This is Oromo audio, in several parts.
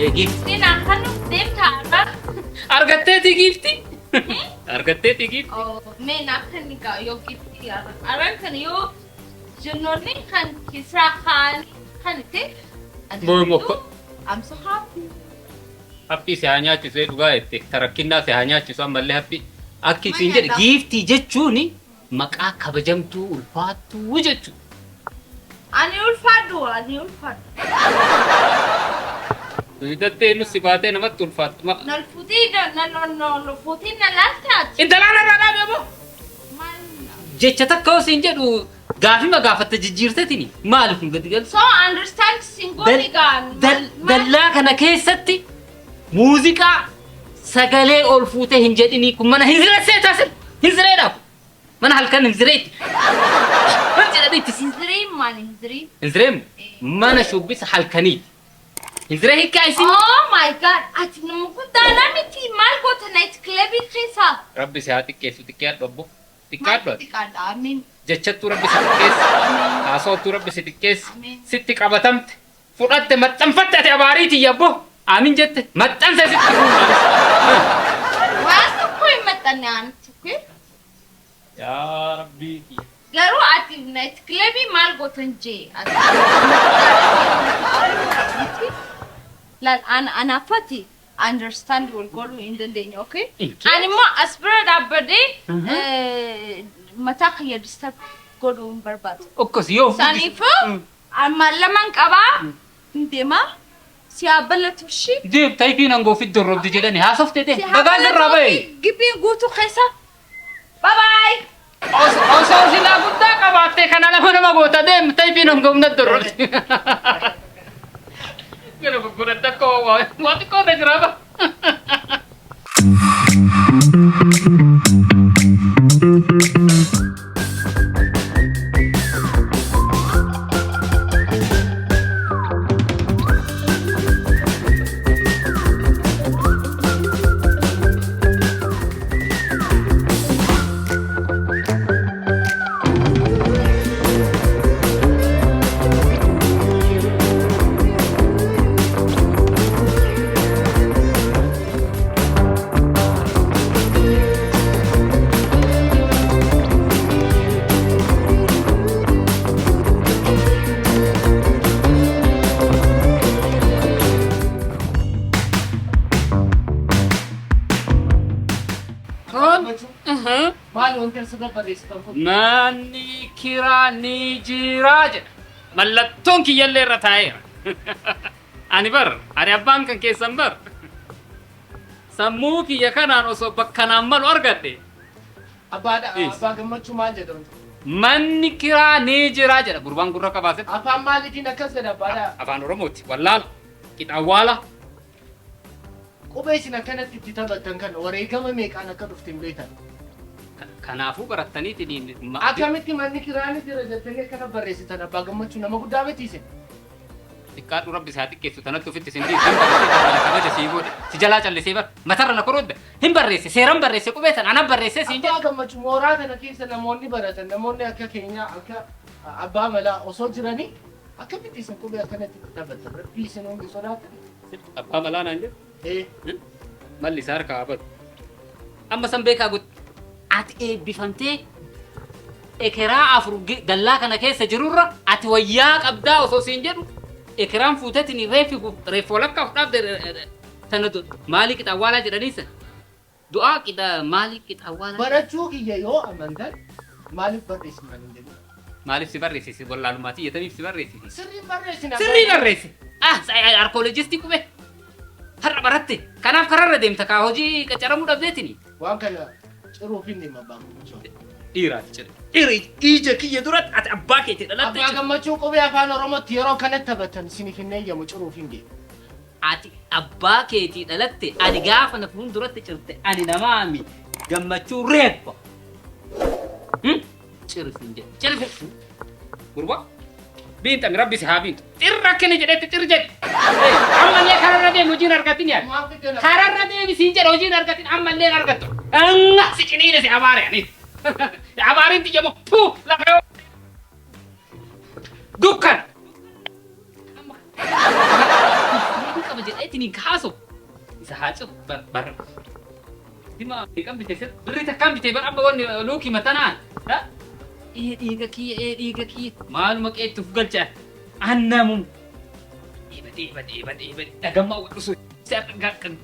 Giifti. Giiftii naa kennuuf deemta har'a. Argatteeti giifti? Argatteeti giifti? Oh, mee naa kenni gaa yoo giiftii har'a. Har'aan kana yoo jennoonni kan kisaa kaa'anii kan ta'e. Moo mokko. I'm so happy. Haphii si haa nyaachisee dhugaa jette. Tarakkinnaa si haa nyaachisu ammallee haphii. Akki siin jedhe Maal giiftii jechuun maqaa kabajamtuu ulfaattuu jechuudha. Ani ulfaadhu, ani ulfaadhu. Dattee nu si baatee namatti ulfaattu. Nal fuutii na na na fuutii na laaltaati. Intalaan irraa dhaabee boo. Maal? Jecha takka hoo siin jedhu gaafima gaafatte jijjiirtetini maali kun gadi galchu? So understand singooni gaa. Dallaa kana keessatti muuziqaa sagalee ol fuutee hin jedhinii kun mana hin zireessee taasisa. Hin zireedha kun. Mana halkan hin zireetti. Maal jedhaniitti? Hinzirii maali hinzirii? Hin zireemu mana shubbisa halkaniiti. Hin ziree hiikkaa isin. Oh my God, ati nama guddaa miti maal goota night clubii keessa? Rabbi si haa xiqqeessu xiqqeadhu abbo. Xiqqaadhu ati. Xiqqaadha, amiin. Jechattuu rabbi si xiqqeessu. Amiin. Haasawattuu rabbi si xiqqeessu. Amiin. Sitti qabatamte. Fudhatte maxxanfatte ati abaariitii abbo. Aamin jette maxxansa sitti fuudhaanis. Waan tokko hin maxxanne aanitti okay? Yaa rabbii kiyya. Garuu ati night clubii maal gootan jee? Ati nama guddaadha miti. Laal an anaafati understand wal godhuu hin dandeenye okay? Ani immoo as bira dhaabbadhee mataa kiyya disturb godhuu hin barbaadu. Okkas yoo Saniifuu amma laman qabaa hin deemaa si haa bal'atu ishii. Deem tayfii nan goofi dorrobdi jedhani haasoftee Si deem. haa Bagaan sirraa bal'atu bahe. gibbiin guutuu keessa. Bye bye. Osoo silaa guddaa qabaattee kana lama nama goota deem tayfii nan goofna dorrobdi. Gara gurguratti akka waa waa xiqqoo irra jira ba. Maal wanti asirra barreessitan kun? Manni kiraa ni jiraa jedha. Mallattoon kiyyallee irra taa'eera. Ani bar, ani abbaan kan keessan bar. Sammuu kiyya kanaan osoo bakka naan malu argadhe. Abbaa gammachuu maal jedhamtu? Manni kiraa ni jiraa jedha. Gurbaan gurra qabaase. Afaan maaliitiin akkas jedha abbaadhaa? Afaan Oromooti. Wallaala. Qixawwaala. Qubee isin akkanatti itti taphattan kana wareegama meeqaan akka dhufte hin beektan. Kanaafuu barattaniitiin Akkamitti manni kiraa ni jira jettanii akkana barreessitan abbaa gammachuu nama guddaa miti isin? Xiqqaadhu rabbi isaa xiqqeessu tanatti ofitti sin dhiisu hin barreesse kana kabaja sii godhe si jalaa callisee bar matarra na korodda hin barreesse seeran barreesse qubee tan anan barreesse siin Abbaa jedhe. gammachuu mooraa kana keessa namoonni baratan namoonni akka keenyaa akka abbaa malaa osoo jiranii akkamitti isin qubee akkanatti itti taphattan rabbii isin hundi sodaatan? Abbaa malaa naan jedhu Ee malli isaa harkaa haa badu. Amma san beekaa godhe ati eebbifamtee ekeraa afur dallaa kana keessa jirurra ati wayyaa qabdaa osoo siin jedhu ekeraan fuutetiin reeffi reeffi walakkaa of dhaabde tana maalii qixaawwaalaa jedhanii san du'aa qixa maalii qixaawwaalaa barachuu kiyya yoo amantan maaliif barreessitan hin jedhu? Maaliif si barreessise wallaalummaa tiyyatamiif si barreessise? Sirriin barreessina. Sirrii barreesse. Ah, arkoolojistii qube. Har'a baratte. Kanaaf kararra deemta kaa hojii qacaramuu dhabdeetini. Waan kana ciruuf hin dhimma abbaa gammachuu. Dhiiraati cire. Dhiira ija kiyya duratti ati abbaa keetii dhalatte. Abbaa gammachuu qubee afaan Oromootti yeroo kanatti taphatan isiniif hin eeyyamu ciruuf hin deemu. Ati abbaa keetii dhalatte ani gaafa na fuulduratti cirte ani namaami gammachuu reeffa. Cirifin jedhe. Cirifin. Gurbaa. Biinxami rabbi si haa biinxu. Xirra akkana jedhetti xir jedhe. Ammallee kararra deemi hojiin argatin yaad. Maal fiddan abbaa? Kararra deemi siin jedhe hojiin argatin ammallee hin argattu. Anna si ciniine si abaare ani. Abaariin tiyya moo tuu lafa yoo. Dukkan. Qaba jedhee. jedheetiin kaasu isa haa citu bar dima meeqan bite sir birri takkaan bite bar amma wanni luukii matanaan ee dhiiga kiyya ee dhiiga kiyya maaluma qeetti uf galcha annamu eebade eebade eebade eebade dhagammaa wadhusu kan.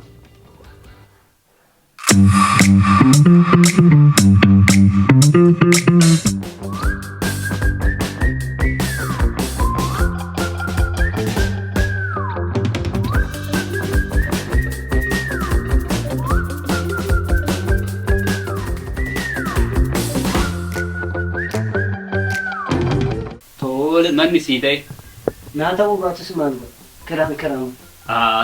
Tole manni sii ta'e. Naa ta'uu baatus maal godha? Kiraan kiraan.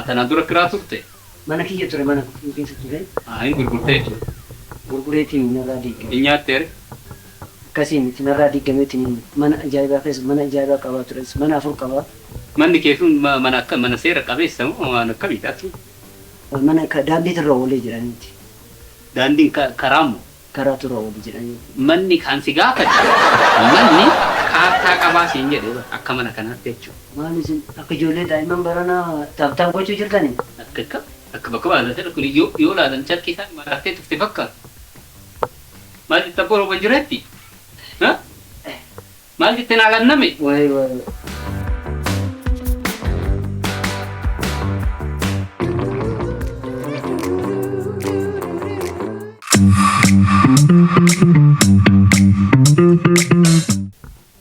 Tanaan dura kiraa turte. Mana kiyya ture mana keessa ture. Hin gurgurtee jechuudha. Gurgureetiin narraa diigame. Hin nyaatteere. Akkasii miti narraa diigameetiin mana ajaa'ibaa keessa mana ajaa'ibaa qabaa tures mana 4 qabaa. Manni kee sun mana akka mana seera qabeessa moo waan akkamiidha? Mana daandii irra oolee jedhaniiti. Daandiin karaa moo? Karaa turra oolee jedhaniiti. Manni kan si gaafate manni kaartaa qabaa siin jedhe akka mana kanaatti jechuudha. Maal isin akka ijoollee daa'imman baranaa taaptaap gochuu jirtanii? Akka akka akka bakka baala kun yoo laalan carqii isaan marattee tufte fakkaata. Maal jetta boroo jiretti? Maal jette naa lanname? Wayi wayi.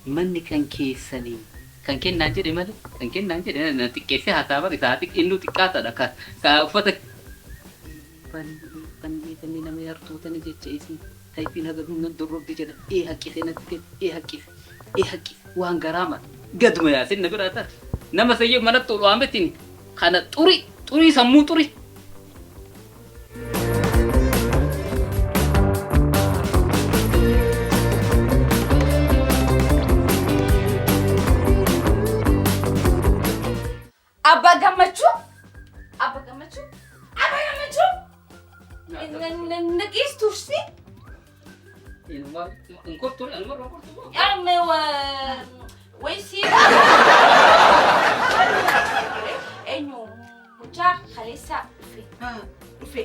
Manni kan keessanii kan kennaan jedhe malee kan kennaan jedhe na xiqqeessee haasaa bara isaa innuu xiqqaataadha ka uffata fanni nama yartuutani jecha isin tayfiin haga humna dorrobdi jedha ee haqqise natti kenna ee haqqise ee haqqise waan garaa mala gaduma yaasin na biraa taate nama sayyee manatti ol waametiin kana xuri xurii sammuu xuri. Abba Gammachuu? Abba Gammachuu? Abba Gammachuu? Naqis tursi? Waysi eenyu mucaa kaleessa dhufe dhufe.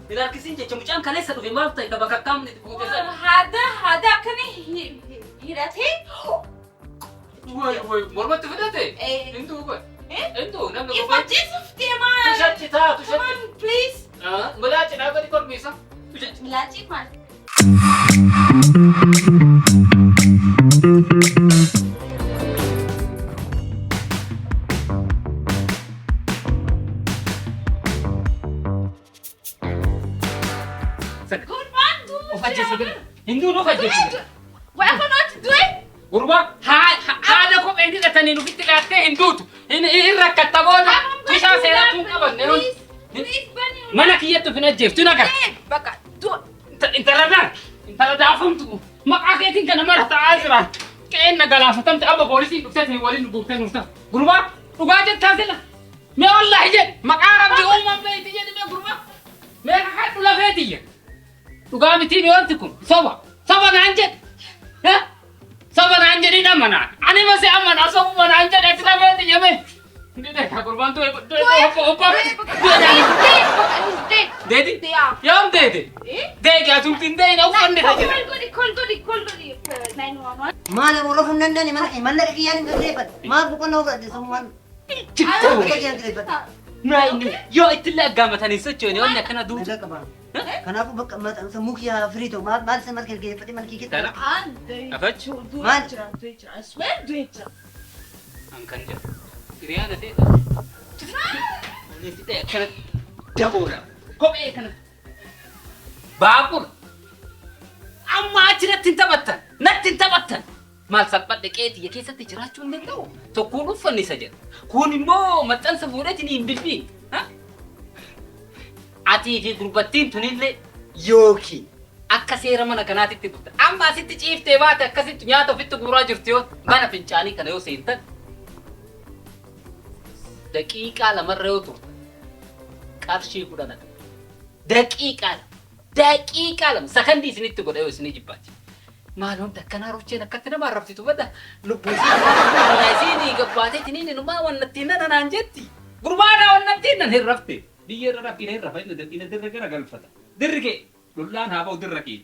Ilaalkisiin jecha mucaan kaleessa dhufe maal ta'e bakka akkaamni itti buute sana. Haada haada akkana hidhatee. Wayi wayi mormatti fudhate. Hintuu qoy. Hintuu namni qofa. Ifachiisuuf deemaa. Tushachi taa tushachi. Come on please. Milaaci dhaabati kormiisa. Tushachi. Milaaci maal? Gurbaan du'u. Of ajjeesu gadi. Hinduun of ajjeesu. Waa akkanatti du'e. Gurbaa haadha kophee hidhatanii nufitti laattee hin duutu. Hin rakkatta booda. Tushaa seeraa tun qabanne. Mana kiyyatti of hin ajjeeftu nagarta. Bakka du'a. Intala daan intala daafamtu maqaa keetiin kana mara ta'aa jira. Qe'een na galaafatamte amma poolisiin dhuftee ta'e waliin guurtee nuuf ta'a. Gurbaa dhugaa jettaa sila. Mee wallaahi jedhi maqaa rabbi uumaan beeyti jedhi mee gurbaa. Mee kakadhu lafeetiyya. Dhugaa mitii mee wanti kun soba soba naan jedhi. Soba naan jedhi amanaa. Ani masi amanaa sobuma naan jedhi ati lafeetiyya mee. Ndide ka gurbaan du'e du'e obbo Deedi? Yoom deede? Deegi atumti hin deeyne uffanni ka jedha. Call godhi call godhi 911. Maal warra funnaan mana mallaqa kiyyaan hin kireeffadhe. Maal boqonnaa fudhadhe sammuun. Mallaqa kiyyaan kireeffadhe. Yoo ittillee aggaamatanii sochoone wanni akkana duutu. Nagaa qaba. Kanaafuu bakka sammuu kiyyaa firii ta'u maal maal isa maal kireeffadhe maal kiyya Tana. Afachi. Maal? Du'e jira. I swear du'e jira. An kan jedhu. Hiriyaana ta'e. Oleessi ta'e akkana daboodha. Kophee kana. Baabura. Amma achi natti hin taphattan. Natti hin taphattan. Maal salphadhe qeetiyya keessatti jiraachuu hin danda'u. Tokkoon uffanni isa jedha. Kun immoo maxxansa fuudheetiin hin bilbiin. Atii fi gurbattiin tunillee yookiin akka seera mana kanaatitti bulta. Amma asitti ciiftee baate akkasitti nyaata ofitti guuraa jirti yoo mana fincaanii kana yoo seentan daqiiqaa lamarra yoo turte qarshii 10 daqiiqaa 2 daqiiqaa 2 sakandii isinitti godha yoo isinii jibbaate. Maal wanti akkanaa rocheen akkatti nama arrabsitu bada lubbuu isii gabbaatee tiniin inumaa waan ittiin nana naan jetti. Gurbaadhaa onnatti nan hin rafte. Biyya irra raffiin hin rafa inni dirra gara galfata. Dirri kee lollaan haa ba'u dirra kee.